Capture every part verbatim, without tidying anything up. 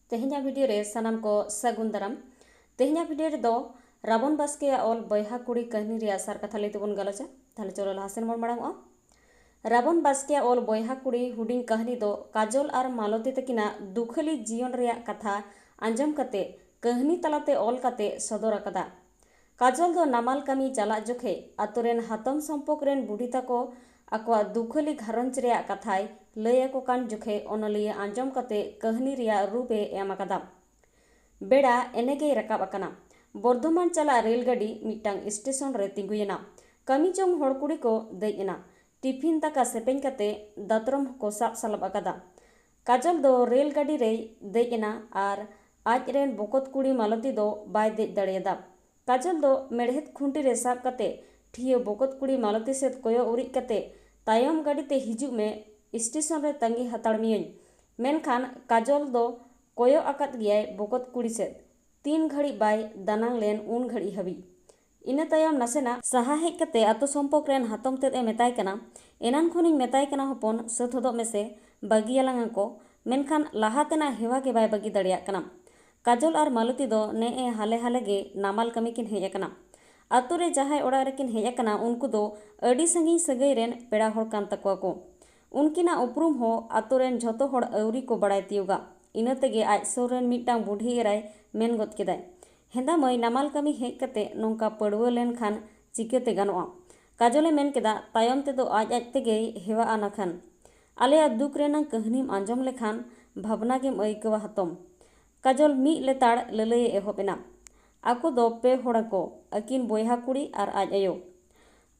ᱛᱮᱦᱮᱧᱟᱜ ᱵᱷᱤᱰᱤᱭᱳ ᱨᱮ ᱥᱟᱱᱟᱢ ᱠᱚ ᱥᱟᱹᱜᱩᱱ ᱫᱟᱨᱟᱢ᱾ ᱛᱮᱦᱮᱧᱟᱜ ᱵᱷᱤᱰᱤᱭᱳ ᱨᱮᱫᱚ ᱨᱟᱵᱚᱱ ᱵᱟᱥᱠᱮᱭᱟᱜ ᱚᱞ ᱵᱚᱭᱦᱟ ᱠᱩᱲᱤ ᱠᱟᱹᱦᱱᱤ ᱨᱮᱭᱟᱜ ᱥᱟᱨ ᱠᱟᱛᱷᱟ ᱞᱟᱹᱭ ᱛᱮᱵᱚᱱ ᱜᱟᱞᱚᱪᱟ᱾ ᱛᱟᱦᱞᱮ ᱪᱚᱞᱚ ᱞᱟᱦᱟ ᱥᱮᱱ ᱵᱚᱱ ᱢᱟᱲᱟᱝᱚᱜᱼᱟ᱾ ᱨᱟᱵᱚᱱ ᱵᱟᱥᱠᱮᱭᱟᱜ ᱚᱞ ᱵᱚᱭᱦᱟ ᱠᱩᱲᱤ ᱦᱩᱰᱤᱧ ᱠᱟᱹᱦᱱᱤ ᱫᱚ ᱠᱟᱡᱚᱞ ᱟᱨ ᱢᱟᱞᱚᱛᱤ ᱛᱟᱹᱠᱤᱱᱟᱜ ᱫᱩᱠᱷᱟᱹᱞᱤ ᱡᱤᱭᱚᱱ ᱨᱮᱭᱟᱜ ᱠᱟᱛᱷᱟ ᱟᱸᱡᱚᱢ ᱠᱟᱛᱮ ᱠᱟᱹᱦᱱᱤ ᱛᱟᱞᱟᱛᱮ ᱚᱞ ᱠᱟᱛᱮ ᱥᱚᱫᱚᱨ ᱟᱠᱟᱫᱟ᱾ ᱠᱟᱡᱚᱞ ᱫᱚ ᱱᱟᱢᱟᱞ ᱠᱟᱹᱢᱤ ᱪᱟᱞᱟᱜ ᱡᱚᱠᱷᱮᱡ ᱟᱛᱳ ᱨᱮᱱ ᱦᱟᱛᱚᱢ ᱥᱚᱢᱯᱚᱠ ᱨᱮᱱ ᱵᱩᱰᱷᱤ ᱛᱟᱠᱚ ᱟᱠᱚᱣᱟᱜ ᱫᱩᱠᱷᱟᱹᱞᱤ ᱜᱷᱟᱨᱚᱸᱡᱽ ᱨᱮᱭᱟᱜ ᱠᱟᱛᱷᱟᱭ ᱞᱟᱹᱭ ᱟᱠᱚ ᱠᱟᱱ ᱡᱚᱠᱷᱮᱡ ᱚᱱᱚᱞᱤᱭᱟᱹ ᱟᱸᱡᱚᱢ ᱠᱟᱛᱮ ᱠᱟᱹᱦᱱᱤ ᱨᱮᱭᱟᱜ ᱨᱩᱯ ᱮ ᱮᱢ ᱟᱠᱟᱫᱟ᱾ ᱵᱮᱲᱟ ᱮᱱᱮ ᱜᱮᱭ ᱨᱟᱠᱟᱵ ᱟᱠᱟᱱᱟ᱾ ᱵᱚᱨᱫᱷᱚᱢᱟᱱ ᱪᱟᱞᱟᱜ ᱨᱮᱞ ᱜᱟᱹᱰᱤ ᱢᱤᱫᱴᱟᱝ ᱥᱴᱮᱥᱚᱱ ᱨᱮ ᱛᱤᱸᱜᱩᱭᱮᱱᱟ᱾ ᱠᱟᱹᱢᱤ ᱡᱚᱝ ᱦᱚᱲ ᱠᱩᱲᱤ ᱠᱚ ᱫᱮᱡ ᱮᱱᱟ᱾ ᱴᱤᱯᱷᱤᱱ ᱫᱟᱠᱟ ᱥᱮᱯᱮᱧ ᱠᱟᱛᱮ ᱫᱟᱛᱨᱚᱢ ᱦᱚᱸᱠᱚ ᱥᱟᱵ ᱥᱟᱞᱟᱵ ᱟᱠᱟᱫᱟ᱾ ᱠᱟᱡᱚᱞ ᱫᱚ ᱨᱮᱞ ᱜᱟᱹᱰᱤ ᱨᱮᱭ ᱫᱮᱡ ᱮᱱᱟ ᱟᱨ ᱟᱡ ᱨᱮᱱ ᱵᱚᱠᱚᱛ ᱠᱩᱲᱤ ᱢᱟᱞᱚᱛᱤ ᱫᱚ ᱵᱟᱭ ᱫᱮᱡ ᱫᱟᱲᱮᱭᱟᱫᱟ᱾ ᱠᱟᱡᱚᱞ ᱫᱚ ᱢᱮᱲᱦᱮᱫ ᱠᱷᱩᱱᱴᱤ ᱨᱮ ᱥᱟᱵ ᱠᱟᱛᱮ ᱴᱷᱤᱭᱟᱹ ᱵᱚᱠᱚᱛ ᱠᱩᱲᱤ ᱢᱟᱞᱚᱛᱤ ᱥᱮᱫ ᱠᱚᱭᱚᱜ ᱩᱨᱤᱡ ᱠᱟᱛᱮ, "ᱛᱟᱭᱚᱢ ᱜᱟᱹᱰᱤ ᱛᱮ ᱦᱤᱡᱩᱜ ᱢᱮ, ᱥᱴᱮᱥᱚᱱ ᱨᱮ ᱛᱟᱺᱜᱤ ᱦᱟᱛᱟᱲ ᱢᱤᱭᱟᱹᱧ᱾" ᱢᱮᱱᱠᱷᱟᱱ ᱠᱟᱡᱚᱞ ᱫᱚ ᱠᱚᱭᱚᱜ ᱟᱠᱟᱫ ᱜᱮᱭᱟᱭ ᱵᱚᱠᱚᱛ ᱠᱩᱲᱤ ᱥᱮᱫ᱾ ᱛᱤᱱ ᱜᱷᱟᱹᱲᱤᱡ ᱵᱟᱭ ᱫᱟᱱᱟᱝ ᱞᱮᱱ ᱩᱱ ᱜᱷᱟᱹᱲᱤᱡ ᱦᱟᱹᱵᱤᱡ᱾ ᱤᱱᱟᱹ ᱛᱟᱭᱚᱢ ᱱᱟᱥᱮᱱᱟᱜ ᱥᱟᱦᱟ ᱦᱮᱡ ᱠᱟᱛᱮ ᱟᱛᱳ ᱥᱚᱢᱯᱚᱠ ᱨᱮᱱ ᱦᱟᱛᱚᱢ ᱛᱮᱫ ᱮ ᱢᱮᱛᱟᱭ ᱠᱟᱱᱟ, "ᱮᱱᱟᱱ ᱠᱷᱚᱱᱤᱧ ᱢᱮᱛᱟᱭ ᱠᱟᱱᱟ ᱦᱚᱯᱚᱱ, ᱥᱟᱹᱛ ᱦᱚᱫᱚᱜ ᱢᱮᱥᱮ, ᱵᱟᱹᱜᱤᱭᱟᱞᱟᱝ ᱟᱠᱚ", ᱢᱮᱱᱠᱷᱟᱱ ᱞᱟᱦᱟ ᱛᱮᱱᱟᱜ ᱦᱮᱣᱟ ᱜᱮ ᱵᱟᱭ ᱵᱟᱹᱜᱤ ᱫᱟᱲᱮᱭᱟᱜ ᱠᱟᱱᱟ᱾ ᱠᱟᱡᱚᱞ ᱟᱨ ᱢᱟᱞᱚᱛᱤ ᱫᱚ ᱱᱮᱜᱼᱮ ᱦᱟᱞᱮ ᱦᱟᱞᱮ ᱜᱮ ᱱᱟᱢᱟᱞ ᱠᱟᱹᱢᱤ ᱠᱤᱱ ᱦᱮᱡ ᱟᱠᱟᱱᱟ᱾ ᱟᱛᱳ ᱨᱮ ᱡᱟᱦᱟᱸᱭ ᱚᱲᱟᱜ ᱨᱮᱠᱤᱱ ᱦᱮᱡ ᱟᱠᱟᱱᱟ, ᱩᱱᱠᱩ ᱫᱚ ᱟᱹᱰᱤ ᱥᱟᱺᱜᱤᱧ ᱥᱟᱹᱜᱟᱹᱭ ᱨᱮᱱ ᱯᱮᱲᱟ ᱦᱚᱲ ᱠᱟᱱ ᱛᱟᱠᱚᱣᱟ ᱠᱚ᱾ ᱩᱱᱠᱤᱱᱟᱜ ᱩᱯᱨᱩᱢ ᱦᱚᱸ ᱟᱛᱳ ᱨᱮᱱ ᱡᱷᱚᱛᱚ ᱦᱚᱲ ᱟᱹᱣᱨᱤ ᱠᱚ ᱵᱟᱲᱟᱭ ᱛᱤᱭᱳᱜᱟ᱾ ᱤᱱᱟᱹ ᱛᱮᱜᱮ ᱟᱡ ᱥᱩᱨ ᱨᱮᱱ ᱢᱤᱫᱴᱟᱝ ᱵᱩᱰᱷᱤ ᱮᱨᱟᱭ ᱢᱮᱱ ᱜᱚᱫ ᱠᱮᱫᱟᱭ, "ᱦᱮᱸᱫᱟ ᱢᱟᱹᱭ, ᱱᱟᱢᱟᱞ ᱠᱟᱹᱢᱤ ᱦᱮᱡ ᱠᱟᱛᱮ ᱱᱚᱝᱠᱟ ᱯᱟᱹᱲᱣᱟᱹ ᱞᱮᱱᱠᱷᱟᱱ ᱪᱤᱠᱟᱹᱛᱮ ᱜᱟᱱᱚᱜᱼᱟ?" ᱠᱟᱡᱚᱞᱮ ᱢᱮᱱ ᱠᱮᱫᱟ, "ᱛᱟᱭᱚᱢ ᱛᱮᱫᱚ ᱟᱡ ᱟᱡ ᱛᱮᱜᱮᱭ ᱦᱮᱣᱟᱜᱼᱟ ᱱᱟᱠᱷᱟᱱ᱾ ᱟᱞᱮᱭᱟᱜ ᱫᱩᱠ ᱨᱮᱱᱟᱜ ᱠᱟᱹᱦᱱᱤᱢ ᱟᱸᱡᱚᱢ ᱞᱮᱠᱷᱟᱱ ᱵᱷᱟᱵᱽᱱᱟ ᱜᱮᱢ ᱟᱹᱭᱠᱟᱹᱣᱟ ᱦᱟᱛᱚᱢ᱾" ᱠᱟᱡᱚᱞ ᱢᱤᱫ ᱞᱮᱛᱟᱲ ᱞᱟᱹᱞᱟᱹᱭᱮ ᱮᱦᱚᱵ ᱮᱱᱟ᱾ ᱟᱠᱚ ᱫᱚ ᱯᱮ ᱦᱚᱲ ᱟᱠᱚ, ᱟᱹᱠᱤᱱ ᱵᱚᱭᱦᱟ ᱠᱩᱲᱤ ᱟᱨ ᱟᱡ ᱟᱭᱳ᱾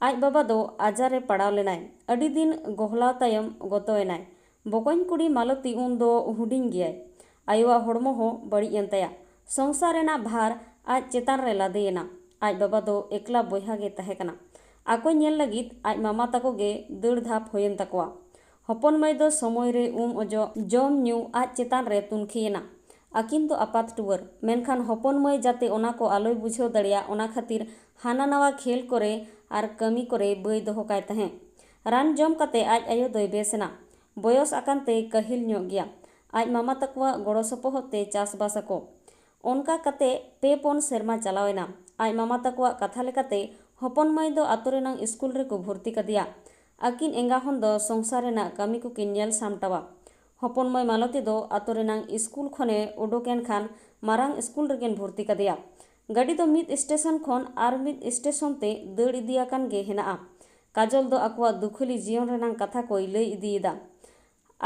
ᱟᱡ ᱵᱟᱵᱟ ᱫᱚ ᱟᱡᱟᱨ ᱨᱮ ᱯᱟᱲᱟᱣ ᱞᱮᱱᱟᱭ᱾ ᱟᱹᱰᱤ ᱫᱤᱱ ᱜᱚᱦᱞᱟᱣ ᱛᱟᱭᱚᱢ ᱜᱚᱛᱚ ᱮᱱᱟᱭ᱾ ᱵᱚᱠᱚᱧ ᱠᱩᱲᱤ ᱢᱟᱞᱚᱛᱤ ᱩᱱ ᱫᱚ ᱦᱩᱰᱤᱧ ᱜᱮᱭᱟᱭ᱾ ᱟᱭᱳᱣᱟᱜ ᱦᱚᱲᱢᱚ ᱦᱚᱸ ᱵᱟᱹᱲᱤᱡ ᱮᱱ ᱛᱟᱭᱟ᱾ ᱥᱚᱝᱥᱟᱨ ᱨᱮᱱᱟᱜ ᱵᱷᱟᱨ ᱟᱡ ᱪᱮᱛᱟᱱ ᱨᱮ ᱞᱟᱫᱮᱭᱮᱱᱟ᱾ ᱟᱡ ᱵᱟᱵᱟ ᱫᱚ ᱮᱠᱞᱟ ᱵᱚᱭᱦᱟ ᱜᱮ ᱛᱟᱦᱮᱸ ᱠᱟᱱᱟ᱾ ᱟᱠᱚ ᱧᱮᱞ ᱞᱟᱹᱜᱤᱫ ᱟᱡ ᱢᱟᱢᱟ ᱛᱟᱠᱚ ᱜᱮ ᱫᱟᱹᱲ ᱫᱷᱟᱯ ᱦᱩᱭᱮᱱ ᱛᱟᱠᱚᱣᱟ᱾ ᱦᱚᱯᱚᱱ ᱢᱟᱹᱭ ᱫᱚ ᱥᱚᱢᱚᱭ ᱨᱮ ᱩᱢ ᱚᱡᱚᱜ, ᱡᱚᱢ ᱧᱩ ᱟᱡ ᱪᱮᱛᱟᱱ ᱨᱮ ᱛᱩᱱᱠᱷᱤᱭᱮᱱᱟ᱾ ᱟᱹᱠᱤᱱ ᱫᱚ ᱟᱯᱟᱛ ᱴᱩᱣᱟᱹᱨ, ᱢᱮᱱᱠᱷᱟᱱ ᱦᱚᱯᱚᱱ ᱢᱟᱹᱭ ᱡᱟᱛᱮ ᱚᱱᱟ ᱠᱚ ᱟᱞᱚᱭ ᱵᱩᱡᱷᱟᱹᱣ ᱫᱟᱲᱮᱭᱟᱜ, ᱚᱱᱟ ᱠᱷᱟᱹᱛᱤᱨ ᱦᱟᱱᱟ ᱱᱟᱣᱟ ᱠᱷᱮᱞ ᱠᱚᱨᱮ ᱟᱨ ᱠᱟᱹᱢᱤ ᱠᱚᱨᱮ ᱵᱟᱹᱭ ᱫᱚᱦᱚ ᱠᱟᱭ ᱛᱟᱦᱮᱸᱫ᱾ ᱨᱟᱱ ᱡᱚᱢ ᱠᱟᱛᱮ ᱟᱡ ᱟᱭᱳ ᱫᱚᱭ ᱵᱮᱥ ᱮᱱᱟ᱾ ᱵᱚᱭᱚᱥ ᱟᱠᱟᱱ ᱛᱮᱭ ᱠᱟᱹᱦᱤᱞ ᱧᱚᱜ ᱜᱮᱭᱟ᱾ ᱟᱡ ᱢᱟᱢᱟ ᱛᱟᱠᱚᱣᱟᱜ ᱜᱚᱲᱚ ᱥᱚᱯᱚᱦᱚᱫ ᱛᱮ ᱪᱟᱥᱵᱟᱥ ᱟᱠᱚ᱾ ᱚᱱᱠᱟ ᱠᱟᱛᱮ ᱯᱮ ᱯᱩᱱ ᱥᱮᱨᱢᱟ ᱪᱟᱞᱟᱣ ᱮᱱᱟ᱾ ᱟᱡ ᱢᱟᱢᱟ ᱛᱟᱠᱚᱣᱟᱜ ᱠᱟᱛᱷᱟ ᱞᱮᱠᱟᱛᱮ ᱦᱚᱯᱚᱱ ᱢᱟᱹᱭ ᱫᱚ ᱟᱛᱳ ᱨᱮᱱᱟᱝ ᱥᱠᱩᱞ ᱨᱮᱠᱚ ᱵᱷᱚᱨᱛᱤ ᱠᱟᱫᱮᱭᱟ᱾ ᱟᱹᱠᱤᱱ ᱮᱸᱜᱟ ᱦᱚᱱ ᱫᱚ ᱥᱚᱝᱥᱟᱨ ᱨᱮᱱᱟᱜ ᱠᱟᱹᱢᱤ ᱠᱚᱠᱤᱱ ᱧᱮᱞ ᱥᱟᱢᱴᱟᱣᱟ᱾ ᱦᱚᱯᱚᱱ ᱢᱟᱹᱭ ᱢᱟᱞᱚᱛᱤ ᱫᱚ ᱟᱛᱳ ᱨᱮᱱᱟᱝ ᱥᱠᱩᱞ ᱠᱷᱚᱱᱮ ᱩᱰᱩᱠ ᱮᱱ ᱠᱷᱟᱱ ᱢᱟᱨᱟᱝ ᱥᱠᱩᱞ ᱨᱮᱠᱤᱱ ᱵᱷᱚᱨᱛᱤ ᱠᱟᱫᱮᱭᱟ᱾ ᱜᱟᱹᱰᱤ ᱫᱚ ᱢᱤᱫ ᱥᱴᱮᱥᱚᱱ ᱠᱷᱚᱱ ᱟᱨ ᱢᱤᱫ ᱥᱴᱮᱥᱚᱱ ᱛᱮ ᱫᱟᱹᱲ ᱤᱫᱤᱭᱟᱠᱟᱱ ᱜᱮ ᱦᱮᱱᱟᱜᱼᱟ᱾ ᱠᱟᱡᱚᱞ ᱫᱚ ᱟᱠᱚᱣᱟᱜ ᱫᱩᱠᱷᱟᱹᱞᱤ ᱡᱤᱭᱚᱱ ᱨᱮᱱᱟᱝ ᱠᱟᱛᱷᱟ ᱠᱚᱭ ᱞᱟᱹᱭ ᱤᱫᱤᱭᱮᱫᱟ᱾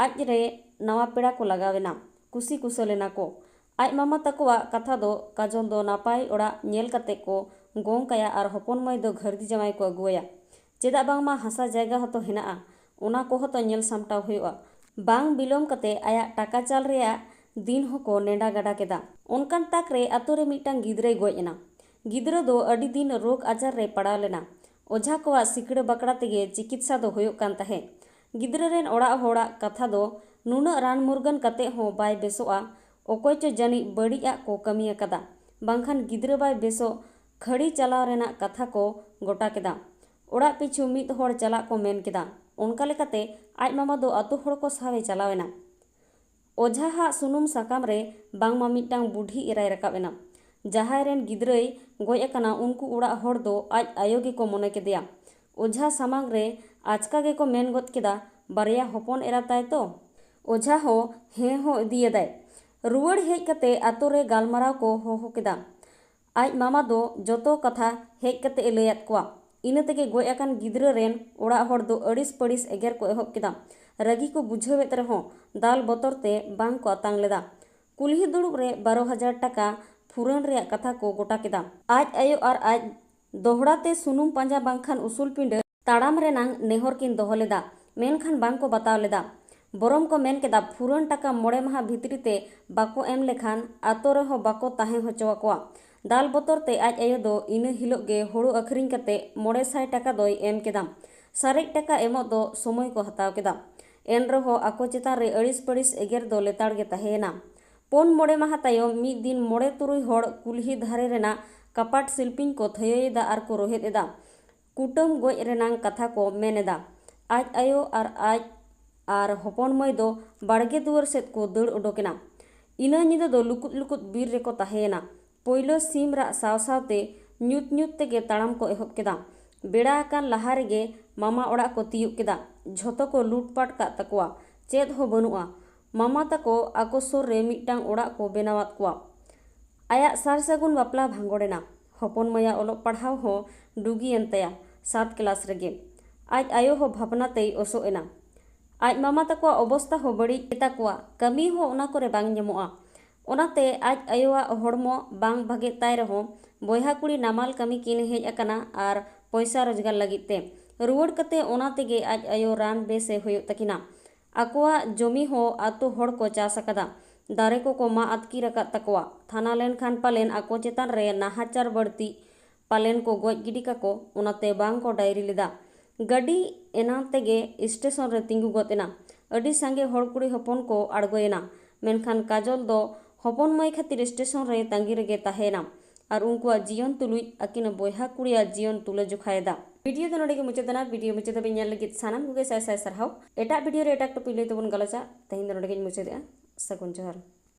ᱟᱡ ᱨᱮ ᱱᱟᱣᱟ ᱯᱮᱲᱟ ᱠᱚ ᱞᱟᱜᱟᱣ ᱮᱱᱟ᱾ ᱠᱩᱥᱤ ᱠᱩᱥᱟᱹᱞ ᱮᱱᱟ ᱠᱚ᱾ ᱟᱡ ᱢᱟᱢᱟ ᱛᱟᱠᱚᱣᱟᱜ ᱠᱟᱛᱷᱟ ᱫᱚ ᱠᱟᱡᱚᱞ ᱫᱚ ᱱᱟᱯᱟᱭ ᱚᱲᱟᱜ ᱧᱮᱞ ᱠᱟᱛᱮ ᱠᱚ ᱜᱚᱝ ᱠᱟᱭᱟ ᱟᱨ ᱦᱚᱯᱚᱱ ᱢᱟᱹᱭ ᱫᱚ ᱜᱷᱟᱹᱨᱫᱤ ᱡᱟᱶᱟᱭ ᱠᱚ ᱟᱹᱜᱩᱣᱟᱭᱟ᱾ ᱪᱮᱫᱟᱜ ᱵᱟᱝᱢᱟ ᱦᱟᱥᱟ ᱡᱟᱭᱜᱟ ᱦᱚᱸᱛᱚ ᱦᱮᱱᱟᱜᱼᱟ, ᱚᱱᱟ ᱠᱚᱦᱚᱸ ᱛᱚ ᱧᱮᱞ ᱥᱟᱢᱴᱟᱣ ᱦᱩᱭᱩᱜᱼᱟ᱾ ᱵᱟᱝ ᱵᱤᱞᱚᱢ ᱠᱟᱛᱮ ᱟᱭᱟᱜ ᱴᱟᱠᱟ ᱪᱟᱞ ᱨᱮᱭᱟᱜ ᱫᱤᱱ ᱦᱚᱸᱠᱚ ᱱᱮᱰᱟ ᱜᱟᱰᱟ ᱠᱮᱫᱟ᱾ ᱚᱱᱠᱟᱱ ᱛᱟᱠ ᱨᱮ ᱟᱛᱳ ᱨᱮ ᱢᱤᱫᱴᱟᱝ ᱜᱤᱫᱽᱨᱟᱹᱭ ᱜᱚᱡ ᱮᱱᱟ᱾ ᱜᱤᱫᱽᱨᱟᱹ ᱫᱚ ᱟᱹᱰᱤ ᱫᱤᱱ ᱨᱳᱜᱽ ᱟᱡᱟᱨ ᱨᱮ ᱯᱟᱲᱟᱣ ᱞᱮᱱᱟ᱾ ᱚᱡᱷᱟ ᱠᱚᱣᱟᱜ ᱥᱤᱠᱲᱟᱹ ᱵᱟᱠᱲᱟ ᱛᱮᱜᱮ ᱪᱤᱠᱤᱛᱥᱟ ᱫᱚ ᱦᱩᱭᱩᱜ ᱠᱟᱱ ᱛᱟᱦᱮᱸᱫ᱾ ᱜᱤᱫᱽᱨᱟᱹ ᱨᱮᱱ ᱚᱲᱟᱜ ᱦᱚᱲᱟᱜ ᱠᱟᱛᱷᱟ ᱫᱚ ᱱᱩᱱᱟᱹᱜ ᱨᱟᱱ ᱢᱩᱨᱜᱟᱹᱱ ᱠᱟᱛᱮ ᱦᱚᱸ ᱵᱟᱭ ᱵᱮᱥᱚᱜᱼᱟ, ᱚᱠᱚᱭ ᱪᱚ ᱡᱟᱹᱱᱤᱡ ᱵᱟᱹᱲᱤᱡ ᱟᱜ ᱠᱚ ᱠᱟᱹᱢᱤ ᱟᱠᱟᱫᱟ, ᱵᱟᱝᱠᱷᱟᱱ ᱜᱤᱫᱽᱨᱟᱹ ᱵᱟᱭ ᱵᱮᱥᱚᱜ ᱠᱷᱟᱹᱲᱤ ᱪᱟᱞᱟᱣ ᱨᱮᱱᱟᱜ ᱠᱟᱛᱷᱟ ᱠᱚ ᱜᱚᱴᱟ ᱠᱮᱫᱟ᱾ ᱚᱲᱟᱜ ᱯᱤᱪᱷᱩ ᱢᱤᱫ ᱦᱚᱲ ᱪᱟᱞᱟᱜ ᱠᱚ ᱢᱮᱱ ᱠᱮᱫᱟ᱾ ᱚᱱᱠᱟ ᱞᱮᱠᱟᱛᱮ ᱟᱡ ᱢᱟᱢᱟ ᱫᱚ ᱟᱛᱳ ᱦᱚᱲ ᱠᱚ ᱥᱟᱶ ᱮ ᱪᱟᱞᱟᱣ ᱮᱱᱟ᱾ ᱚᱡᱷᱟ ᱦᱟᱜ ᱥᱩᱱᱩᱢ ᱥᱟᱠᱟᱢ ᱨᱮ ᱵᱟᱝᱢᱟ ᱢᱤᱫᱴᱟᱝ ᱵᱩᱰᱷᱤ ᱮᱨᱟᱭ ᱨᱟᱠᱟᱵ ᱮᱱᱟ᱾ ᱡᱟᱦᱟᱸᱭ ᱨᱮᱱ ᱜᱤᱫᱽᱨᱟᱹᱭ ᱜᱚᱡ ᱟᱠᱟᱱᱟ, ᱩᱱᱠᱩ ᱚᱲᱟᱜ ᱦᱚᱲ ᱫᱚ ᱟᱡ ᱟᱭᱳ ᱜᱮᱠᱚ ᱢᱚᱱᱮ ᱠᱮᱫᱮᱭᱟ᱾ ᱚᱡᱷᱟ ᱥᱟᱢᱟᱝ ᱨᱮ ᱟᱪᱠᱟ ᱜᱮᱠᱚ ᱢᱮᱱ ᱜᱚᱫ ᱠᱮᱫᱟ, "ᱵᱟᱨᱭᱟ ᱦᱚᱯᱚᱱ ᱮᱨᱟ ᱛᱟᱭ ᱛᱚ?" ᱚᱡᱷᱟ ᱦᱚᱸ ᱦᱮᱸ ᱦᱚᱸ ᱤᱫᱤᱭᱟᱫᱟᱭ᱾ ᱨᱩᱣᱟᱹᱲ ᱦᱮᱡ ᱠᱟᱛᱮ ᱟᱛᱳ ᱨᱮ ᱜᱟᱞᱢᱟᱨᱟᱣ ᱠᱚ ᱦᱚᱦᱚ ᱠᱮᱫᱟ᱾ ᱟᱡ ᱢᱟᱢᱟ ᱫᱚ ᱡᱚᱛᱚ ᱠᱟᱛᱷᱟ ᱦᱮᱡ ᱠᱟᱛᱮ ᱮ ᱞᱟᱹᱭᱟᱫ ᱠᱚᱣᱟ᱾ ᱤᱱᱟᱹ ᱛᱮᱜᱮ ᱜᱚᱡ ᱟᱠᱟᱱ ᱜᱤᱫᱽᱨᱟᱹ ᱨᱮᱱ ᱚᱲᱟᱜ ᱦᱚᱲ ᱫᱚ ᱟᱹᱲᱤᱥ ᱯᱟᱹᱲᱤᱥ ᱮᱜᱮᱨ ᱠᱚ ᱮᱦᱚᱵ ᱠᱮᱫᱟ᱾ ᱨᱟᱹᱜᱤ ᱠᱚ ᱵᱩᱡᱷᱟᱹᱣᱮᱫ ᱨᱮᱦᱚᱸ ᱫᱟᱞ ᱵᱚᱛᱚᱨ ᱛᱮ ᱵᱟᱝ ᱠᱚ ᱟᱛᱟᱝ ᱞᱮᱫᱟ᱾ ᱠᱩᱞᱦᱤ ᱫᱩᱲᱩᱵ ᱨᱮ ᱵᱟᱨᱚ ᱦᱟᱡᱟᱨ ᱴᱟᱠᱟ ᱯᱷᱩᱨᱟᱹᱱ ᱨᱮᱭᱟᱜ ᱠᱟᱛᱷᱟ ᱠᱚ ᱜᱚᱴᱟ ᱠᱮᱫᱟ᱾ ᱟᱡ ᱟᱭᱳ ᱟᱨ ᱟᱡ ᱫᱚᱦᱲᱟ ᱛᱮ ᱥᱩᱱᱩᱢ ᱯᱟᱸᱡᱟ ᱵᱟᱝᱠᱷᱟᱱ ᱩᱥᱩᱞ ᱯᱤᱸᱰᱟᱹ ᱛᱟᱲᱟᱢ ᱨᱮᱱᱟᱝ ᱱᱮᱦᱚᱨ ᱠᱤᱱ ᱫᱚᱦᱚ ᱞᱮᱫᱟ, ᱢᱮᱱᱠᱷᱟᱱ ᱵᱟᱝ ᱠᱚ ᱵᱟᱛᱟᱣ ᱞᱮᱫᱟ᱾ ᱵᱚᱨᱚᱢ ᱠᱚ ᱢᱮᱱ ᱠᱮᱫᱟ, "ᱯᱷᱩᱨᱟᱹᱱ ᱴᱟᱠᱟ ᱢᱚᱬᱮ ᱢᱟᱦᱟ ᱵᱷᱤᱛᱨᱤ ᱛᱮ ᱵᱟᱠᱚ ᱮᱢ ᱞᱮᱠᱷᱟᱱ ᱟᱛᱳ ᱨᱮᱦᱚᱸ ᱵᱟᱠᱚ ᱛᱟᱦᱮᱸ ᱦᱚᱪᱚ ᱟᱠᱚᱣᱟ᱾" ᱫᱟᱞ ᱵᱚᱛᱚᱨ ᱛᱮ ᱟᱡ ᱟᱭᱳ ᱫᱚ ᱤᱱᱟᱹ ᱦᱤᱞᱳᱜ ᱜᱮ ᱦᱳᱲᱳ ᱟᱹᱠᱷᱨᱤᱧ ᱠᱟᱛᱮ ᱢᱚᱬᱮ ᱥᱟᱭ ᱴᱟᱠᱟ ᱫᱚᱭ ᱮᱢ ᱠᱮᱫᱟ᱾ ᱥᱟᱨᱮᱡ ᱴᱟᱠᱟ ᱮᱢᱚᱜ ᱫᱚ ᱥᱚᱢᱚᱭ ᱠᱚ ᱦᱟᱛᱟᱣ ᱠᱮᱫᱟ᱾ ᱮᱱ ᱨᱮᱦᱚᱸ ᱟᱠᱚ ᱪᱮᱛᱟᱱ ᱨᱮ ᱟᱹᱲᱤᱥ ᱯᱟᱹᱲᱤᱥ ᱮᱜᱮᱨ ᱫᱚ ᱞᱮᱛᱟᱲ ᱜᱮ ᱛᱟᱦᱮᱸᱭᱮᱱᱟ᱾ ᱯᱩᱱ ᱢᱚᱬᱮ ᱢᱟᱦᱟ ᱛᱟᱭᱚᱢ ᱢᱤᱫ ᱫᱤᱱ ᱢᱚᱬᱮ ᱛᱩᱨᱩᱭ ᱦᱚᱲ ᱠᱩᱞᱦᱤ ᱫᱷᱟᱨᱮ ᱨᱮᱱᱟᱜ ᱠᱟᱯᱟᱴ ᱥᱤᱞᱯᱤᱧ ᱠᱚ ᱛᱷᱟᱹᱭᱟᱹᱭᱮᱫᱟ ᱟᱨ ᱠᱚ ᱨᱚᱦᱮᱫ ᱮᱫᱟ᱾ ᱠᱩᱴᱟᱹᱢ ᱜᱚᱡ ᱨᱮᱱᱟᱝ ᱠᱟᱛᱷᱟ ᱠᱚ ᱢᱮᱱ ᱮᱫᱟ᱾ ᱟᱡ ᱟᱭᱳ ᱟᱨ ᱟᱡ ᱟᱨ ᱦᱚᱯᱚᱱ ᱢᱟᱹᱭ ᱫᱚ ᱵᱟᱲᱜᱮ ᱫᱩᱣᱟᱹᱨ ᱥᱮᱫ ᱠᱚ ᱫᱟᱹᱲ ᱚᱰᱚᱠ ᱮᱱᱟ᱾ ᱤᱱᱟᱹ ᱧᱤᱫᱟᱹ ᱫᱚ ᱞᱩᱠᱩᱫ ᱞᱩᱠᱩᱫ ᱵᱤᱨ ᱨᱮᱠᱚ ᱛᱟᱦᱮᱸᱭᱮᱱᱟ᱾ ᱯᱳᱭᱞᱳ ᱥᱤᱢ ᱨᱟᱜ ᱥᱟᱶ ᱥᱟᱶᱛᱮ ᱧᱩᱛ ᱧᱩᱛ ᱛᱮᱜᱮ ᱛᱟᱲᱟᱢ ᱠᱚ ᱮᱦᱚᱵ ᱠᱮᱫᱟ᱾ ᱵᱮᱲᱟ ᱟᱠᱟᱱ ᱞᱟᱦᱟ ᱨᱮᱜᱮ ᱢᱟᱢᱟ ᱚᱲᱟᱜ ᱠᱚ ᱛᱤᱭᱳᱜ ᱠᱮᱫᱟ᱾ ᱡᱷᱚᱛᱚ ᱠᱚ ᱞᱩᱴᱯᱟᱴ ᱠᱟᱜ ᱛᱟᱠᱚᱣᱟ, ᱪᱮᱫ ᱦᱚᱸ ᱵᱟᱹᱱᱩᱜᱼᱟ᱾ ᱢᱟᱢᱟ ᱛᱟᱠᱚ ᱟᱠᱚ ᱥᱩᱨ ᱨᱮ ᱢᱤᱫᱴᱟᱝ ᱚᱲᱟᱜ ᱠᱚ ᱵᱮᱱᱟᱣᱟᱫ ᱠᱚᱣᱟ᱾ ᱟᱭᱟᱜ ᱥᱟᱨ ᱥᱟᱹᱜᱩᱱ ᱵᱟᱯᱞᱟ ᱵᱷᱟᱸᱜᱚᱲ ᱮᱱᱟ᱾ ᱦᱚᱯᱚᱱ ᱢᱟᱹᱭᱟᱜ ᱚᱞᱚᱜ ᱯᱟᱲᱦᱟᱣ ᱦᱚᱸ ᱰᱩᱜᱤᱭᱮᱱ ᱛᱟᱭᱟ᱾ ᱥᱟᱛ ᱠᱞᱟᱥ ᱨᱮᱜᱮ ᱟᱡ ᱟᱭᱳ ᱦᱚᱸ ᱵᱷᱟᱵᱽᱱᱟ ᱛᱮᱭ ᱚᱥᱚᱜ ᱮᱱᱟ᱾ ᱟᱡ ᱢᱟᱢᱟ ᱛᱟᱠᱚᱣᱟᱜ ᱚᱵᱚᱥᱛᱟ ᱦᱚᱸ ᱵᱟᱹᱲᱤᱡ ᱜᱮᱛᱟ ᱠᱚᱣᱟ, ᱠᱟᱹᱢᱤ ᱦᱚᱸ ᱚᱱᱟ ᱠᱚᱨᱮ ᱵᱟᱝ ᱧᱟᱢᱚᱜᱼᱟ᱾ ᱚᱱᱟᱛᱮ ᱟᱡ ᱟᱭᱳᱣᱟᱜ ᱦᱚᱲᱢᱚ ᱵᱟᱝ ᱵᱷᱟᱜᱮᱜ ᱛᱟᱭ ᱨᱮᱦᱚᱸ ᱵᱚᱭᱦᱟ ᱠᱩᱲᱤ ᱱᱟᱢᱟᱞ ᱠᱟᱹᱢᱤ ᱠᱤᱱ ᱦᱮᱡ ᱟᱠᱟᱱᱟ ᱟᱨ ᱯᱚᱭᱥᱟ ᱨᱳᱡᱽᱜᱟᱨ ᱞᱟᱹᱜᱤᱫ ᱛᱮ᱾ ᱨᱩᱣᱟᱹᱲ ᱠᱟᱛᱮ ᱚᱱᱟ ᱛᱮᱜᱮ ᱟᱡ ᱟᱭᱳ ᱨᱟᱱ ᱵᱮᱥᱮ ᱦᱩᱭᱩᱜ ᱛᱟᱹᱠᱤᱱᱟ᱾ ᱟᱠᱚᱣᱟᱜ ᱡᱚᱢᱤ ᱦᱚᱸ ᱟᱛᱳ ᱦᱚᱲ ᱠᱚ ᱪᱟᱥ ᱟᱠᱟᱫᱟ᱾ ᱫᱟᱨᱮ ᱠᱚᱠᱚ ᱢᱟᱜ ᱟᱹᱛᱠᱤᱨ ᱟᱠᱟᱫ ᱛᱟᱠᱚᱣᱟ᱾ ᱛᱷᱟᱱᱟ ᱞᱮᱱᱠᱷᱟᱱ ᱯᱟᱞᱮᱱ ᱟᱠᱚ ᱪᱮᱛᱟᱱ ᱨᱮ ᱱᱟᱦᱟᱪᱟᱨ ᱵᱟᱹᱲᱛᱤ, ᱯᱟᱞᱮᱱ ᱠᱚ ᱜᱚᱡ ᱜᱤᱰᱤ ᱠᱟᱠᱚ, ᱚᱱᱟᱛᱮ ᱵᱟᱝ ᱠᱚ ᱰᱟᱭᱨᱤ ᱞᱮᱫᱟ᱾ ᱜᱟᱹᱰᱤ ᱮᱱᱟᱝ ᱛᱮᱜᱮ ᱥᱴᱮᱥᱚᱱ ᱨᱮ ᱛᱤᱸᱜᱩ ᱜᱚᱫ ᱮᱱᱟ᱾ ᱟᱹᱰᱤ ᱥᱟᱸᱜᱮ ᱦᱚᱲ ᱠᱩᱲᱤ ᱦᱚᱯᱚᱱ ᱠᱚ ᱟᱬᱜᱚᱭᱮᱱᱟ, ᱢᱮᱱᱠᱷᱟᱱ ᱠᱟᱡᱚᱞ ᱫᱚ ᱦᱚᱯᱚᱱ ᱢᱟᱹᱭ ᱠᱷᱟᱹᱛᱤᱨ ᱥᱴᱮᱥᱚᱱ ᱨᱮ ᱛᱟᱺᱜᱤ ᱨᱮᱜᱮ ᱛᱟᱦᱮᱸᱭᱮᱱᱟ ᱟᱨ ᱩᱱᱠᱩᱣᱟᱜ ᱡᱤᱭᱚᱱ ᱛᱩᱞᱩᱡ ᱟᱹᱠᱤᱱ ᱵᱚᱭᱦᱟ ᱠᱩᱲᱤᱭᱟᱜ ᱡᱤᱭᱚᱱ ᱛᱩᱞᱟᱹ ᱡᱚᱠᱷᱟᱭᱮᱫᱟ᱾ ᱵᱷᱤᱰᱤᱭᱳ ᱫᱚ ᱱᱚᱰᱮ ᱜᱮ ᱢᱩᱪᱟᱹᱫ ᱮᱱᱟ᱾ ᱵᱷᱤᱰᱤᱭᱳ ᱢᱩᱪᱟᱹᱫ ᱫᱷᱟᱹᱵᱤᱡ ᱧᱮᱞ ᱞᱟᱹᱜᱤᱫ ᱥᱟᱱᱟᱢ ᱠᱚᱜᱮ ᱥᱟᱭ ᱥᱟᱭ ᱥᱟᱨᱦᱟᱣ᱾ ᱮᱴᱟᱜ ᱵᱷᱤᱰᱤᱭᱳ ᱨᱮ ᱮᱴᱟᱜ ᱴᱚᱯᱤᱠ ᱞᱟᱹᱭ ᱛᱮᱵᱚᱱ ᱜᱟᱞᱚᱪᱟ᱾ ᱛᱮᱦᱮᱧ ᱫᱚ ᱱᱚᱰᱮ ᱜᱮᱧ ᱢᱩᱪᱟᱹᱫᱮᱜᱼᱟ᱾ ᱥᱟᱹᱜᱩᱱ ᱡᱚᱦᱟᱨ᱾